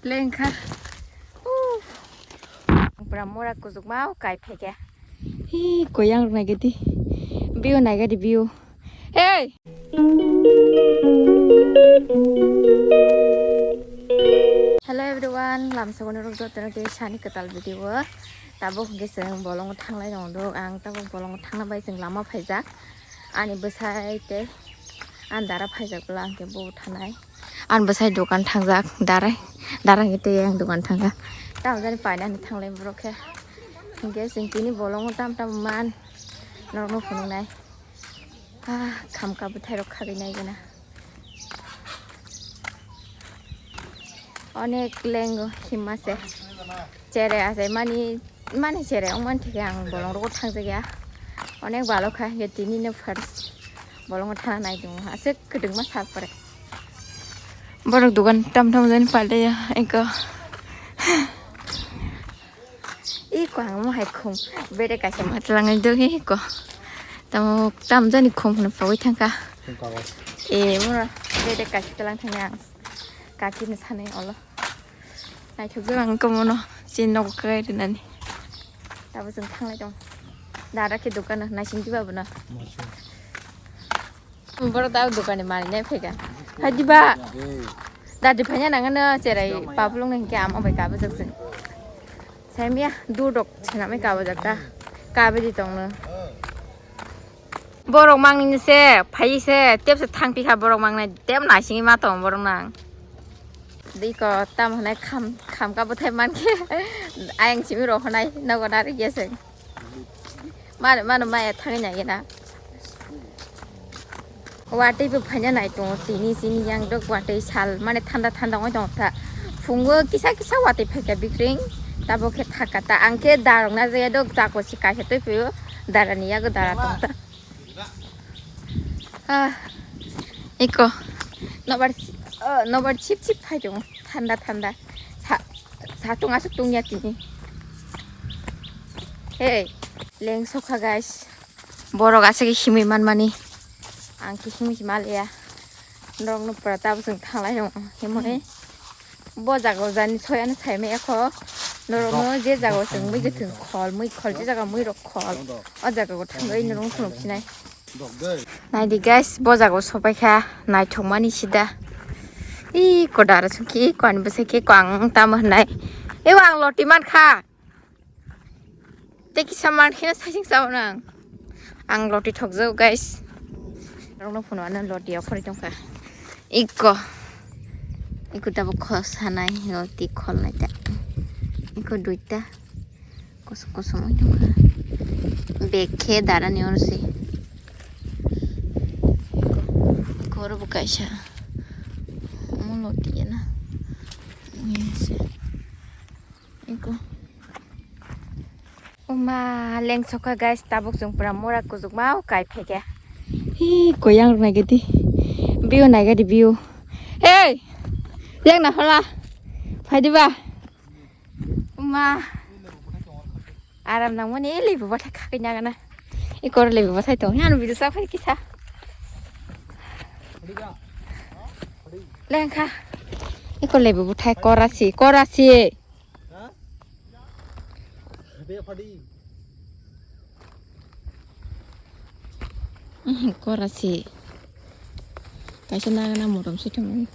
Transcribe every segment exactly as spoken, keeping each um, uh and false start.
Lengkha. Uff. Pura mura kujukma o kai phaikha. Hi, koyang rok naigadi. View naigadi view. Hey! Hello everyone, lamsogoni rok jotono tei sani kwtal video o. Tabuk hwnkhe chwng bolongo thanglai tongo. Ang tabuk bolongo thangna bai chwng lama phaijak. Ani bwsai tei ani dara phaijak bwla hwnkhe bo thanai. Ani bwsai dokan thangjak, dara, dara hwnkhe tei ang dokan thangkha. Tamo jani painani thanglai borok khe. Hwnkhe chwng tini bolongo tam tam man norokno phunuknai. Ah, khamka bwthairok khagwi naigwna. Onek lengo himma se. Chere achai mani, mani chere wngmani thikhe ang bolongrogo thangjakya. Onek balo kha, hwnkhe tinino first bolongo thana nai tongo. Aswk kwdwngma sal pore. Borok dogan tam tam jani palde ya, engko. Iko ang mo hai khum bere kaisa matwlangnai dogwi iko. Tamo tam jani khum hwnwi pogwi thangkha. Khum kago. E, moro bere kaisa tlang thangna ang. Kaki no sanai olo. Naithok jora ang komono chin nogo kai rinani. Tabo chwng thanglai tong. Dada khe dokan naising diba bono. Borok da dukani mani nai phaikha. Hai diba? Dadi phanya nangano cherai papulung ni hingke ama bai kabajak se. Saimya dudok senamai kabajak ta. Kabaji tongno. Borok mangni se phai se tep se thang pikha borok mangnai tep naisingwi ma tong borok nang. Diko tam hwnai kham kham ka bwthai mankhe ayang simi rok hwnai nogo nari geseng. Mano, mano maya thangwi nai gena. Watwi bo phaina nai tongo tini chini yang dok watwi sal mane thanda thanda oi tongo ta. Phungo kisa kisa watwi phaikha bikring. Tabo khe thaka ta ang khe darok na jaya dok jako si kaisa twi phaio darani yago dara tong ta. Ah, iko nobar si-, oh, nobar chip chip phai tongo thanda thanda. Sa-, satung aswk tungya tini. Hey, leng sokha guys. Borok aswk himwi manmani. Ang khe himwi si maliya. Norokno pura tabuk chwng thanglai tongo. Himwi bo jaga o jani soyani saimaya kho. Norokno je jaga o chwng mui kwthwng khol, mui khol, je jaga mui rok khol. O jaga o thangwi norokno phunuk sinai. Naidi guys, bo jaga o sopaikha naithokmani sida. Iko dara songkhe iko ani bwsai khe iko ang tamo hwnai. Eo ang loti mankha. Tei kisa man kheno saising sao nang. Ang loti thokjago guys. Norokno phunukna loti okhorwi tongkha. Iko. Iko tabuk khol sanai loti khol naita. Iko duita. Kosom kosom oi tongkha. Bag khe darani oro se. Iko oro bo kaisa. Omo loti ya na. Iko. Oma leng sokha guys, tabuk chwng pura mura kujukma o kai phaikha. Hi, koyang rok naigadi. View naigadi view. Hey! Yang na hola. Phaidi ba. Oma. Aram nangmani lebu bathai khakui nagana. Ikor lebu bathai tong. Hano video sa phai kisa. Lengkha. Ikor lebu bathai korasi, korasi. Korasi. Kaisa nagana motom se thangmani.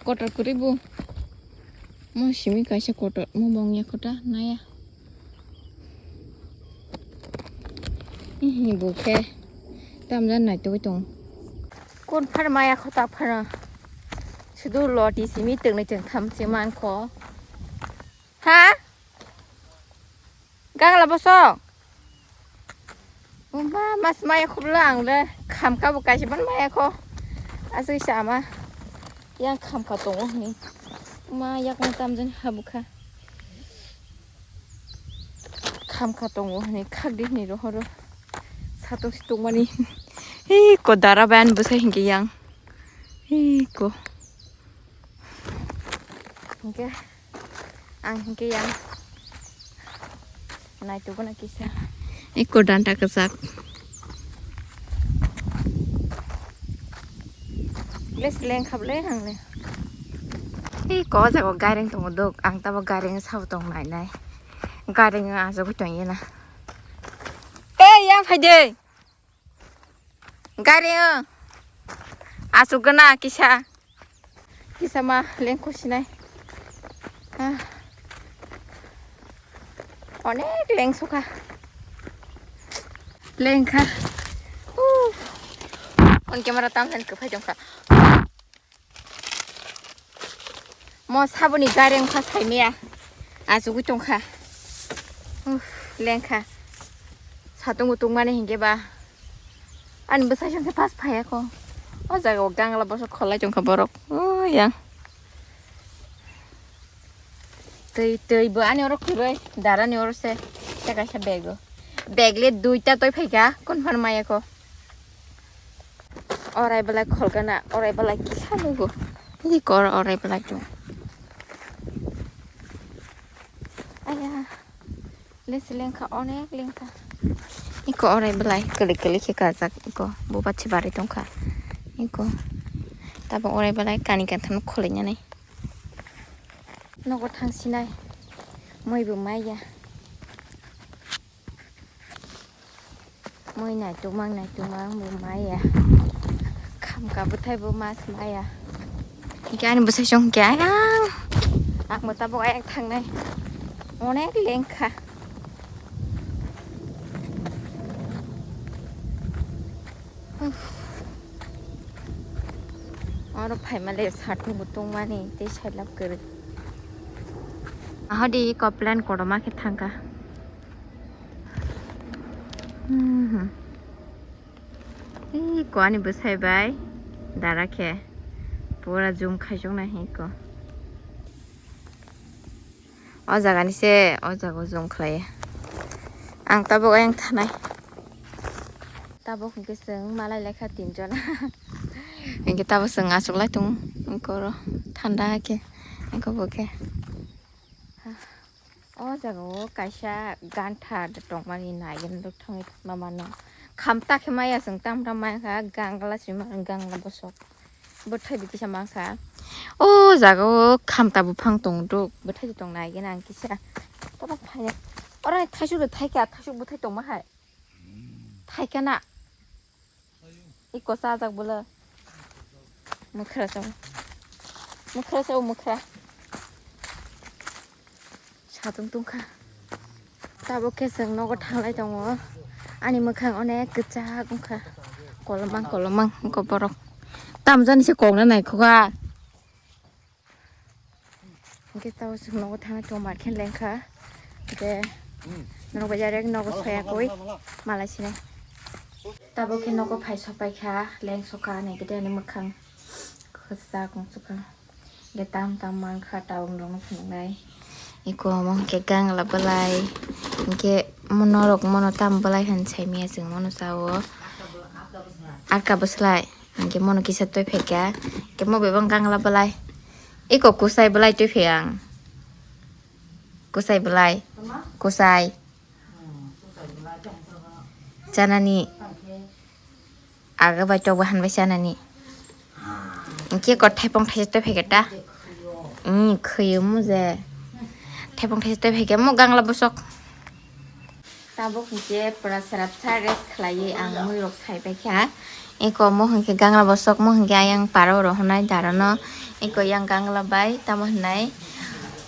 Kotor kwrwi bo. Mo simi kaisa kotor, mo bong ya kota naya. Bo khe tamjani naitugwi tongo. Kun phar maya kho ta phar. Sudu loti simi twngnwi tongtham se mankho. Ha? Gagla bosong. Umba mas maya khoblo ang le khamka bo kaisa ban maya kho. Aswk sama yang khamka tongo hini. Ma yak mo tamjani habukha. Khamka tongo hwnwi khakdi hwnwi rohoro. Satung si tongmani. Hei ko dara bai ani bwsai hinkhe yang. Hei ko. Hinkhe ang hinkhe yang. Naituguna kisa. Eko danta kwchak. Bles leng khap le ang le. Ei ko jago gareng tongo dok, ang tabo gareng sabo tong nai nai. Gareng asugwi tong yena. Ei yang phai de. Gareng asugna kisa. Kisa ma leng khusinai. Ah. Onek leng sukha. Lengkha. Uff. On camera tam hen kwphai tongkha. Mo saboni gareng kha saimaya. Asugwi tongkha. Uff, lengkha. Satung utung mani hingke ba. Ani bwsai songke pas phaiya ko. O jaga o gangla bosok kholai tongkha borok. O yang. Twi, twi bo ani oro kwrwi, dara ni oro se. Tei kaisa bag o. Bag le duita toi phaikha, konphar maya ko. Orai belai kholgana, orai belai kisa lugo. Ni kor orai belai tu. Aya. Lesi lengkha, onek lengkha. Iko orai belai kwlwi kwlwi khe kajak iko. Bo bachi bari tongkha. Iko. Tabo orai belai kani katham kholainani. Nogo thangsinai. Moi bo maya. Moi naitukmang naitukmang bo maya. Khamka bwthai bo mas maya. Hingke ani bwsai song hingke ayang. Ang bo tabok ayang thangnai. Onek lengkha. Uff. Oro phaima le satung bo tongmani tei sailab kwrwi. Ahodi iko plan kotorma khe thangkha. Mhm. Iko ani bwsai bai dara khe pura zoom khaijoknai iko. O jaga ni se o jaga o zoom khlai. Ang tabuk ayang thanai. Tabuk hwnkhe chwng malai lekha tinjon. Hwnkhe tabuk chwng achuklai tongo. Iko oro thanda khe. Iko bo khe. O jaga o kaisa gantha tongmani naigen rok thangwi mama no. Khamta khe maya chwng tamta maya kha gangla sima gangla bosok. Bwthai bo kisa mangsa. O jaga o khamta buphang tong duk. Bwthai tong nai gena ang kisa. Tamo phai. Oro thaisu do thaika, thaisu bwthai tongma hai. Thaika na. Iko sajak bolo. Mukhra sa. Mukhra sa, mukhra. Satung tungkha. Tabuk khe chwng nogo thanglai tongo. Ani mwkhang onek kwchak wngkha. Kolomang kolomang wngkha borok. Tamjani se kokno naikhoka. Hwnkhe tabuk chwng nogo thanglai tongo, mar khe lengkha. Hwnkhe norok bai direct nogo soyakwi malai sinai. Tabuk khe nogo phai sopaikha, leng sokha, naikhe ani mwkhang kwchak wngkha. Hingke tam tam mankha tabuk norokno phunuknai. Eko omo hingke gangla bwlai. Hingke mo norok mono tam bwlai hinwi saimanya chwng mono sao. Aka bwslai. Hingke mono kisa toi phaikha. Hingke mo bebak gangla bwlai. Eko kwsai bwlai toi phai ang. Kwsai bwlai. Kwsai. Chanani. Aga bai tok bai han bai chanani. Hingke ko thaipong thaisa toi phaikhe ta. Umm, khwio muje. Thaipong thaisa toi phaikhe mo gangla bosok. Tabuk hingke pura serap sa rest khlaiwi ang mui rok sai paikha. Eko mo hingke gangla bosok mo hingke ayang paro rohornai darono. Eko yang gangla bai tamo hinai.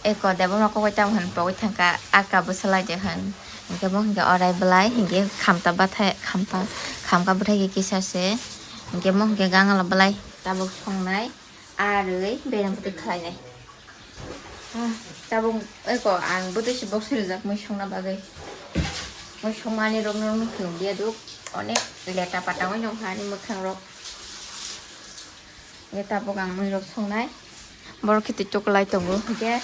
Eko debongrok kok bai tamo hin pogwi thangkha aka bwsalai de hin. Hingke mo hingke orai bwlai hingke khamta bathai khamta khamka bwthai khe kisa se. Hingke mo hingke gangla bwlai tabuk songnai arwi bereng bwtwi khlainai. Ah, tabuk eko ang bwtwi se box rijak mui songna bagwi. Mui songmani rok no nukhi ungdi aduk onek leta pata oi nong hani mwkhang rok. Hingke tabuk ang mui rok songnai. Borok khe twi tukulai tongo. Hingke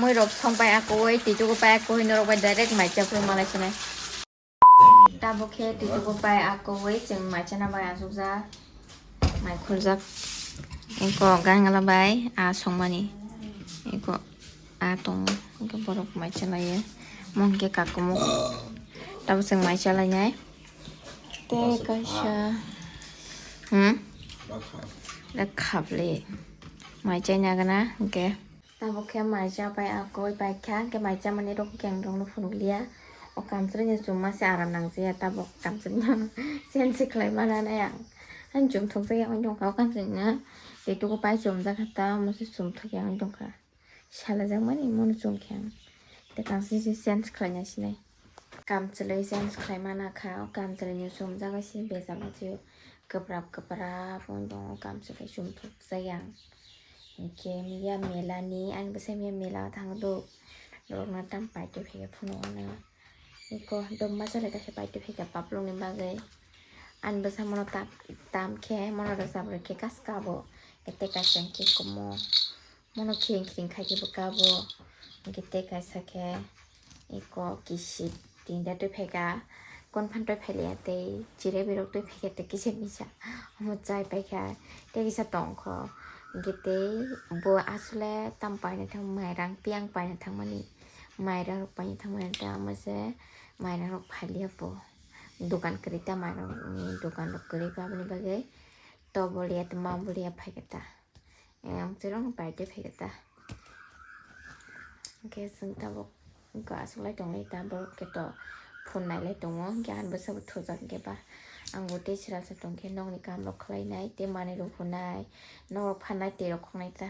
mui rok song pai akoi, twi tuku pai akoi, norok bai direct mai chakui malai sinai. Tabuk khe twi tuku pai akoi, chwng mai chana bai achukjak. Mai khuljak. Eko gangla bai a songmani. Eko a tongo. Hingke borok mai chalaio. Mo hingke kakumuk. Tabuk chwng mai chalainai. Tei kaisa. Hmm? Khapli mai chaina gana hwnkhe. Tabuk khe mai cha pai a koi pai kha, hwnkhe mai chamani rok khe ang rokno phunukliya. O kamchwlwino chumma se aram nangjaya, tabuk kamchwlwino change se khlai mana nai ang. Ani chumthokjak ya wng tongkha o kamchwlwino. Tei tuku pai chumjak kha ta, omo se chumthok ya wng tongkha. Salajakmani mono chumkhe ang. Tei kangsi se change khlaina sinai. Kamchwlwi change khlai mana kha, o kamchwlwino chumjak bai se bejak se kwprap kwprap wng tongo, kamchwlwi chumthokjak ya ang. Hwnkhe miya mela ni, ani bwsai miya mela o thangduk. Norokno tam paitwi phaiya phunuknwi. Eko dopma chalai kaisa paitwi phaikha paplokni bagwi. Ani bwsa mono tam, tam khe mono rwchap rwkhe kas kabo. Tei kaisa hwnkhe komo. Mono khiring khiring khai khe bo kabo. Hwnkhe tei kaisa khe eko kisi tinta twi phaikha. Konphan twi phailiya tei chire birok twi phaikha tei kisa misa. Omo chai paikha tei kisa tongkho. Hwnkhe tei bo aswle tam paina thang mairang tei ang paina thangmani. Mairang rok paina thangmani tei omo se mairang rok phailiya bo. Dukan kwrwi ta mairang ni dukan rok kwrwi pa aboni bagwi. To boliya tei ma boliya phaikha ta. Ang chwrwng bai tei phaikha ta. Hwnkhe chwng tabuk wngkha aswk lai tonglai ta, borok khe to phone nailai tongo, hwnkhe ani bwsa bo thujak hwnkhe ba. Ang bo tei swrapsa tongkhe nokni kam rok khlainai tei manwi rok hunai, nok rok phanai tei rok khongnai ta.